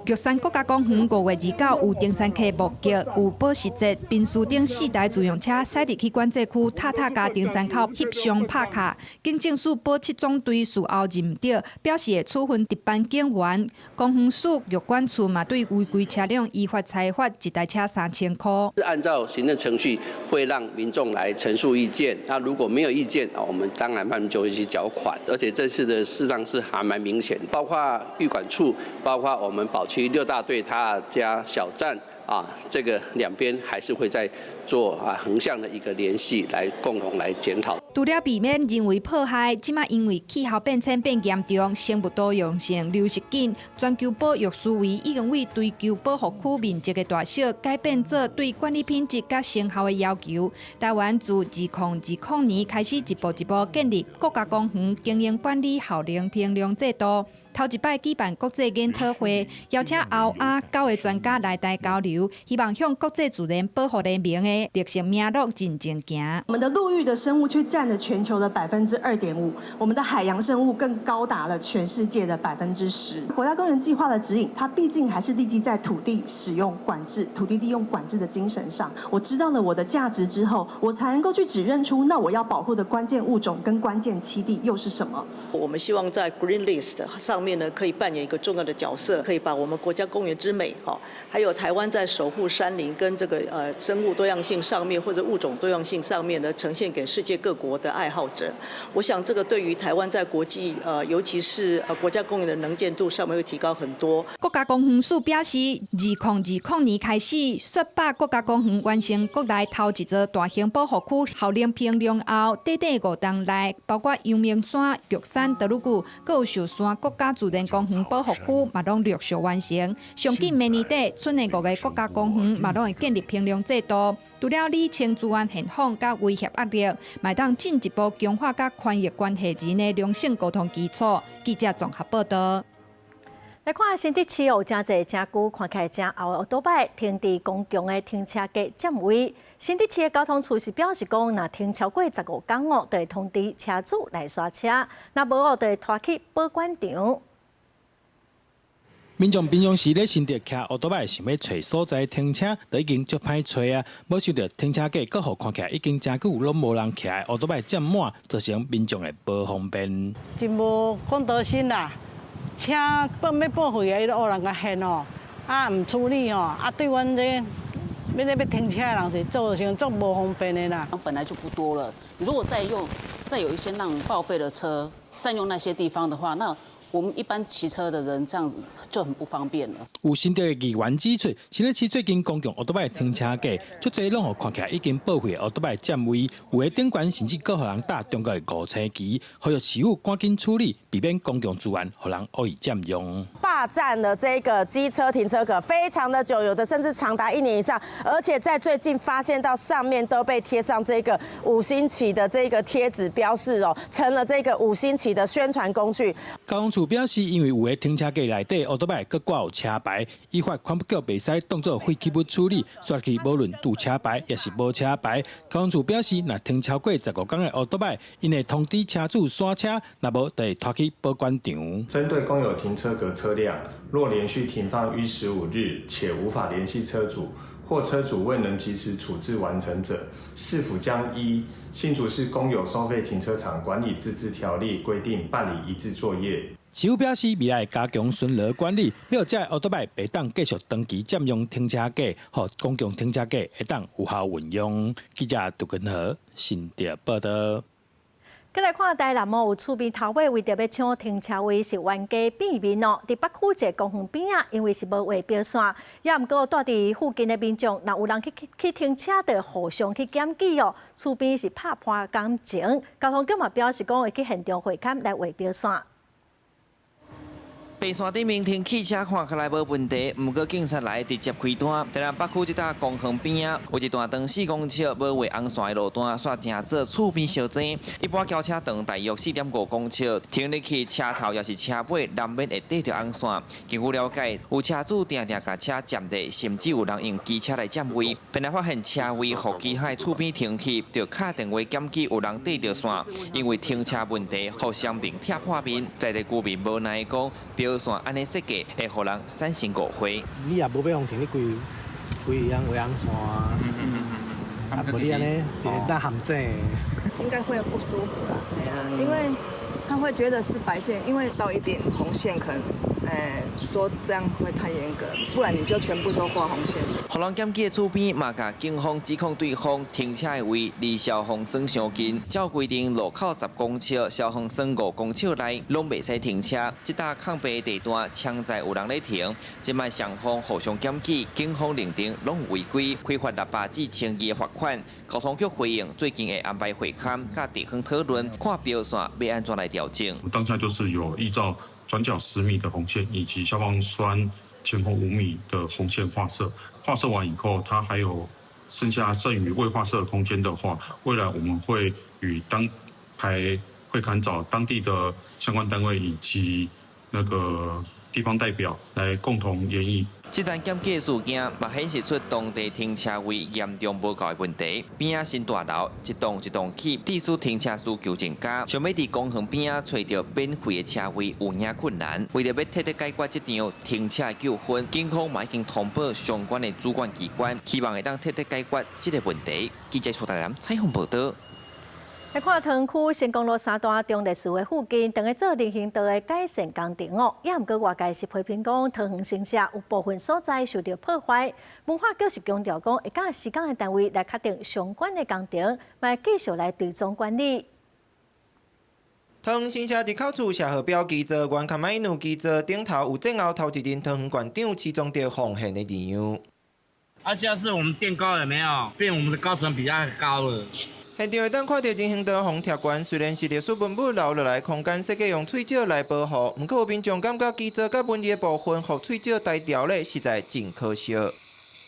玉山國家公園5月29有登山客目擊有保時捷、賓士等四台自用車駛入去管制區，踏踏共登山口翕相拍卡。警政署保七總隊事後認著，表示會處分值班警員。公園署玉管處嘛對違規車輛依法裁罰一台車3000箍。按照行政程序，會讓民眾來陳述意見。那如果沒有意見，我們當然慢慢就會去繳款。而且這次的事實上是還蠻明顯，包括玉管處，包括我們保區六大隊，他加小站啊，這個兩邊還是會再做啊橫向的一個聯繫，來共同來檢討。除了避免人為破壞，這馬因為氣候變遷變嚴重，生物多樣性流失緊，全球保育思維已經為追求保護區面積的大小，改變做對管理品質佮成效的要求。台灣自2020年開始一步一步建立國家公園經營管理效能評量制度。頭一擺舉辦國際研討會，邀請歐亞九个專家來台交流，希望向國際自然保護聯盟的綠色名錄進前行。我們的陸域的生物卻佔了全球的2.5%，我們的海洋生物更高達了全世界的10%。國家公園計劃的指引，它畢竟還是立基在土地使用管制、土地利用管制的精神上。我知道了我的價值之後，我才能夠去指認出，那我要保護的關鍵物種跟關鍵棲地又是什麼？我們希望在 Green List 上面呢，可以扮演一個重要的角色，可以把我們國家公園之美，哈，還有台灣在守護山林跟這個生物多樣性上面或者物種多樣性上面呢，呈現給世界各國的愛好者。我想這個對於台灣在國際尤其是國家公園的能見度上面會提高很多。國家公園署表示，2020年開始，雪霸國家公園完成國內頭一座大型保護區效能評量後，短短5冬內，包括陽明山、玉山、多魯閣，閣有壽山國家自然公園保護區嘛，攏陸續完成。上緊明年底，賰的五个國家公園嘛，攏會建立評量制度。除了理清資源現況佮威脅壓力，嘛會當進一步強化佮權益關係人的良性溝通基礎。記者綜合報道。來看新竹市有誠濟誠舊看起來誠後的歐多擺停佇公共的停車格佔位。新竹市的交通處是表示講，若停超過15工哦，就會通知車主來刷車；若無哦，就會拖去保管場。民眾平常時咧新竹騎歐多擺想欲揣所在停車，就已經足歹揣啊！無想著停車格閣予看起來已經誠久攏無人騎的歐多擺佔滿，造成民眾的無方便。真無公德心啦！車報欲報廢啊，伊都烏人共現吼，啊毋處理吼，啊對阮這欲咧欲停車的人是造成足無方便的啦。本來就不多了，如果再用再有一些那種報廢的車佔用那些地方的話，那我們一般騎車的人這樣子就很不方便了。有新竹的議員指出，新竹市最近公共歐多擺停車格，足濟攏予看起來已經報廢的歐多擺佔位，有的頂懸甚至閣予人打中國的五星旗，呼籲市府趕緊處理，避免公共資源予人惡意佔用。霸佔了這個機車停車格非常的久，有的甚至長達一年以上，而且在最近發現到上面都被貼上這個五星旗的這個貼紙標示哦，成了這個五星旗的宣傳工具。交通處表示，因為有的停車格內底歐多擺閣掛有車牌，依法環保局袂使當做廢棄物處理，煞去無論有車牌抑是無車牌。交通處表示，若停超過15工的歐多擺，𪜶會通知車主刷車，若無就會拖去保管場。針對公有停車格車輛，若連續停放逾15日，且無法聯繫車主，或車主未能及時處置完成者，市府將依新竹市公有收費停車場管理自治條例規定辦理移置作業。市府表示，未來會加強巡邏管理，予這的歐多擺袂當繼續長期佔用停車格，予公共停車格會當有效運用。記者杜根和新竹報道。閣來看台南哦，有厝邊頭尾為著欲搶停車位是冤家變面哦。佇北區一个公園邊仔，因為是無畫標線，也毋過蹛佇附近的民眾，若有人去停車，就互相去檢舉哦。厝邊是拍破感情，交通局嘛表示講會去現場會勘來畫標線。白線頂面停汽車看起來無問題，毋過警察來直接開單。台南北區這搭公園邊仔有一段長4公尺無畫紅線的路段，煞成做厝邊相爭。一般轎車長大約4.5公尺，停入去車頭抑是車尾，難免會綴著紅線。根據了解，有車主定定共車佔地，甚至有人用機車來佔位。本來發現車位予其他厝邊停去，就敲電話檢舉有人綴著線，因為停車問題，予雙面拆破面。在地居民無奈講，標标线按呢设计，會予人產生誤會。你也無欲予停，你規規樣畫紅線啊，啊，無你按呢一個大陷阱。應該會不舒服啦，因為他會覺得是白線，因為到一點紅線可能，說這樣會太嚴格，不然你就全部都畫紅線。予人檢舉的厝邊嘛，共警方指控對方停車的位離消防栓傷近，照規定路口10公尺，消防栓5公尺內攏袂使停車。這搭空白地段，常在有人咧停，這擺雙方互相檢舉，警方認定攏有違規，開罰600至1200的罰款。交通局回應，最近會安排會勘，佮地方討論，看標線欲按怎來調整。當下就是有依照轉角10米的紅線以及消防栓前後5米的紅線劃設，劃設完以後，它還有剩下剩餘未劃設的空間的話，未來我們會與當排會勘找當地的相關單位以及那個地方代表來共同研議。這樁檢舉事件嘛顯示出當地停車位嚴重無夠的問題。邊仔新大樓一棟一棟起，致使停車需求增加，想欲佇公園邊仔揣著免費的車位有影困難。為著欲徹底解決這場停車的糾紛，警方嘛已經通報相關的主管機關，希望會當徹底解決這個問題。記者徐大南採訪報導。來看桃園區成功路三段忠烈祠的附近，正咧做人行道的改善工程哦。也毋過外界是批評講，桃園新社有部分所在受到破壞。文化局是強調講，會佮施工的單位來確定相關的工程，嘛會繼續來追蹤管理。桃園新社入口處社號標基座，原卡麥努基座頂頭有戰後頭一任桃園縣長徐崇德奉獻的字樣。啊，現在是我們墊高有沒有？變我們的高層比較高了。現場會當看著人行道予鐵懸，雖然是歷史文物留落來空間設計用碎石來保護，毋過有民眾感覺基座佮文字的部分予碎石呆掉咧，實在真可惜。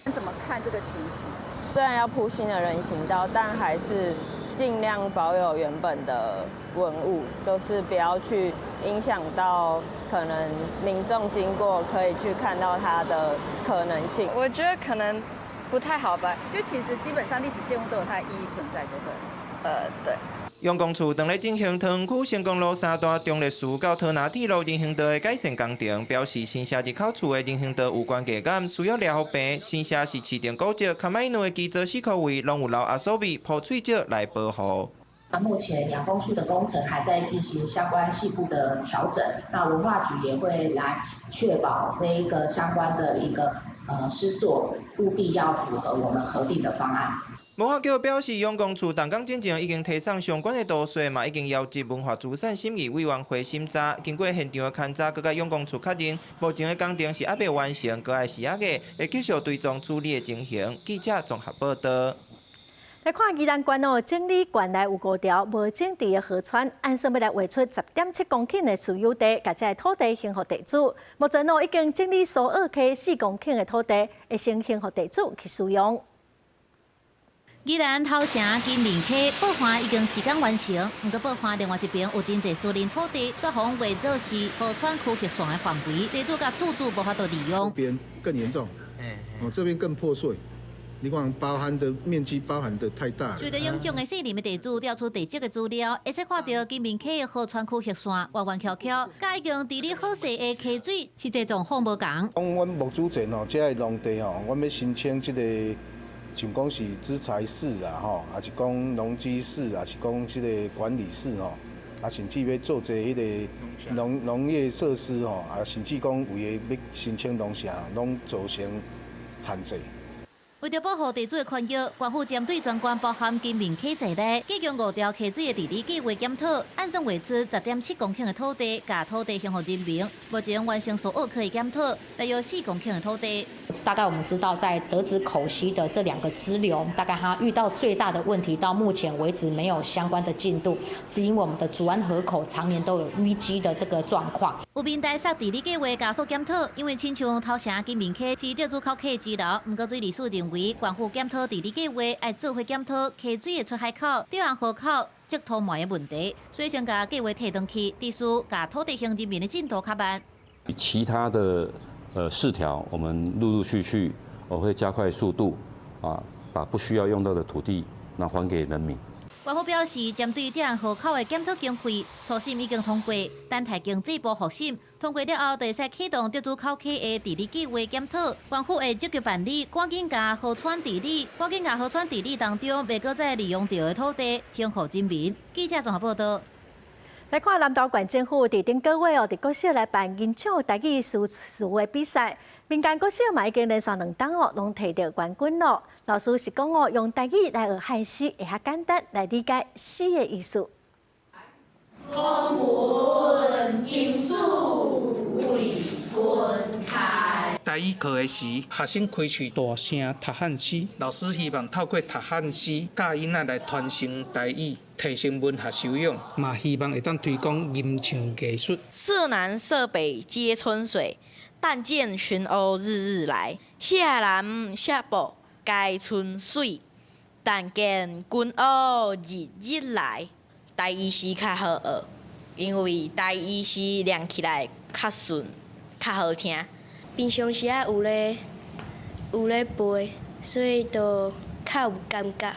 你怎麼看這個情形？雖然要鋪新的人行道，但還是盡量保有原本的文物，就是不要去影響到可能民眾經過可以去看到它的可能性。我覺得可能不太好吧，就其實基本上歷史建物都有它的意義存在，就對。對。養工處正咧進行桃園區成功路三段忠烈祠到桃林鐵路人行道的改善工程，表示新社入口處的人行道有關加減，需要掠予平。新社是市定古蹟，崁仔內的基座四箍位攏有留阿蘇味鋪碎石來保護。那目前養工處的工程還在進行相關細部的調整，那文化局也會來確保這一個相關的一個施作務必要符合我們核定的方案。文化局表示，養工處動工進前已經提送相關的圖說，嘛已經邀集文化資產審議委員會審查。經過現場的勘查，閣佮養工處確認，目前的工程是猶未完成，閣愛時仔個會繼續追蹤處理的情形。記者綜合報導。來看宜蘭縣哦，整理縣內有五條無整治的河川，按算欲來劃出10.7公頃的私有地，共這个土地還予地主。目前哦，已經整理蘇澳溪4公頃的土地，會先還予地主去使用。宜蘭頭城金面溪報岸已經施工完成，毋過報岸另外一邊有真濟私人土地，煞予劃做是河川區域線的範圍，地主佮厝主無法度利用。這邊更嚴重，哦，這邊更破碎。你看包含的面積包含的太大。受著影響的四林的地主調出地籍的資料，會使看著金面溪的河川區域線彎彎蹺蹺，佮已經治理好勢的溪水，實際狀況無仝。講阮木主前吼，這个農地吼，阮欲申請這個，像講是資材室啦吼，抑是講農機室，抑是講這个管理室吼，啊，甚至欲做這彼个農業設施吼，啊，甚至講為的欲申請農舍，攏造成限制。為著保護地主的權益，縣府針對全縣包含金面溪在內，計共五條溪水的治理計畫檢討，按算劃出10.7公頃的土地，共土地還予人民。目前完成蘇澳溪的檢討，大約4公頃的土地。大概我們知道，在德子口溪的這兩個支流，大概它遇到最大的問題，到目前為止沒有相關的進度，是因為我們的祖安河口常年都有淤積的這個狀況。有民代殺治理計畫加速檢討，因為親像頭城金面溪是德子口溪支流，毋過水利署認為，縣府檢討治理計畫愛做伙檢討溪水的出海口、對岸河口積土埋的問題，所以先共計畫提轉去，致使共土地還人民的進度較慢。其他的四條，我們陸陸續續我會加快速度啊，把不需要用到的土地那還給人民。官府表示，針對這項河口的檢討經費，初審已經通過，等待經濟部複審通過了後，就會使啟動德主口溪的治理計劃檢討。官府會積極辦理，趕緊共河川治理，趕緊共河川治理當中，袂閣再利用著的土地，興予人民。記者綜合報道。來看南投縣政府佇頂個月哦，佇國小來辦吟唱台語詩詞的比賽，民間國小嘛已經連續兩冬哦，攏提著冠軍咯。老師是講哦，用台語來學漢詩會較簡單來理解詩的意思。風聞吟詩為君開。台語課的時，學生開喙大聲讀漢詩，老師希望透過讀漢詩，教囡仔來傳承台語，提升文學修養，嘛希望會當推廣吟唱藝術。社南社北皆春水，但見群鷗日日來。社南社北皆春水，但見群鷗日日來。台語詩較好學，因為台語詩念起來較順、較好聽。平常時仔有咧背，所以就較有感覺。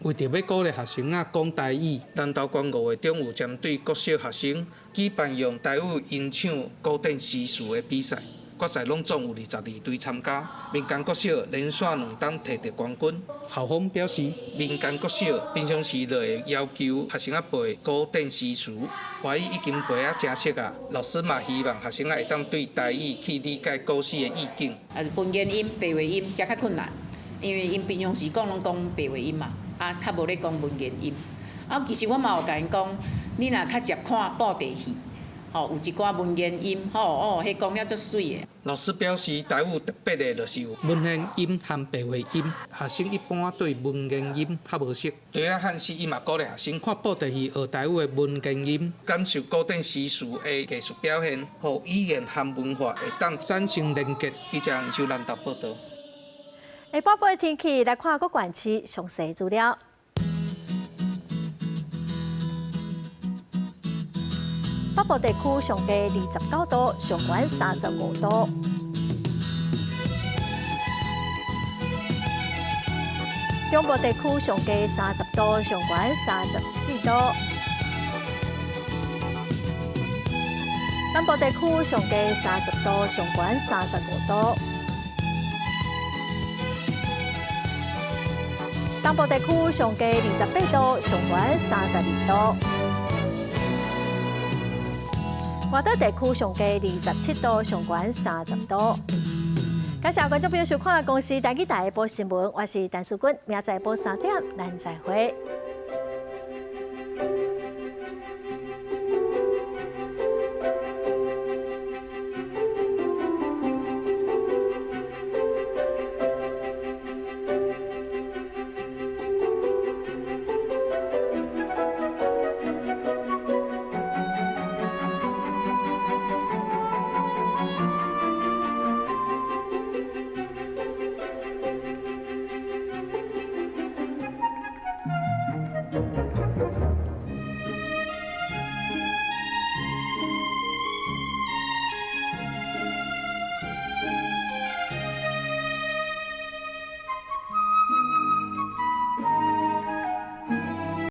為著欲鼓勵學生仔講台語，南投縣5月中有針對國小學生舉辦用台語吟唱古典詩詞的比賽，決賽攏總有22隊參加。民間國小連續兩冬提著冠軍。校方表示，民間國小平常時就會要求學生仔背古典詩詞，華語已經背啊誠熟啊。老師嘛希望學生仔會當對台語去理解古詩的意境。啊，文言音、白話音才較困難，因為𪜶平常時講攏講白話音嘛，啊，較無咧講文言音。啊，其實我嘛有共𪜶講，你若較捷看布袋戲，吼，有一寡文言音，吼哦，彼講了足媠的。老師表示，台語特別的就是有文言音和白話音，學生一般對文言音較無熟。對啊，漢詩伊嘛鼓勵學生看布袋戲學台語的文言音，感受古典詩詞的藝術表現，予語言和文化會當產生連結。記者楊秀蘭報道。下晡的天氣來看各縣市詳細資料。北部地區上低29度，上懸35度。中部地區上低30度，上懸34度。南部地區上低30度，上懸35度。東部地區上低28度，上懸32度。外島地區上低27度，上懸30度。感謝觀眾朋友收看《公視台語台》報新聞，我是陳淑君，明仔載晡3點，咱再會。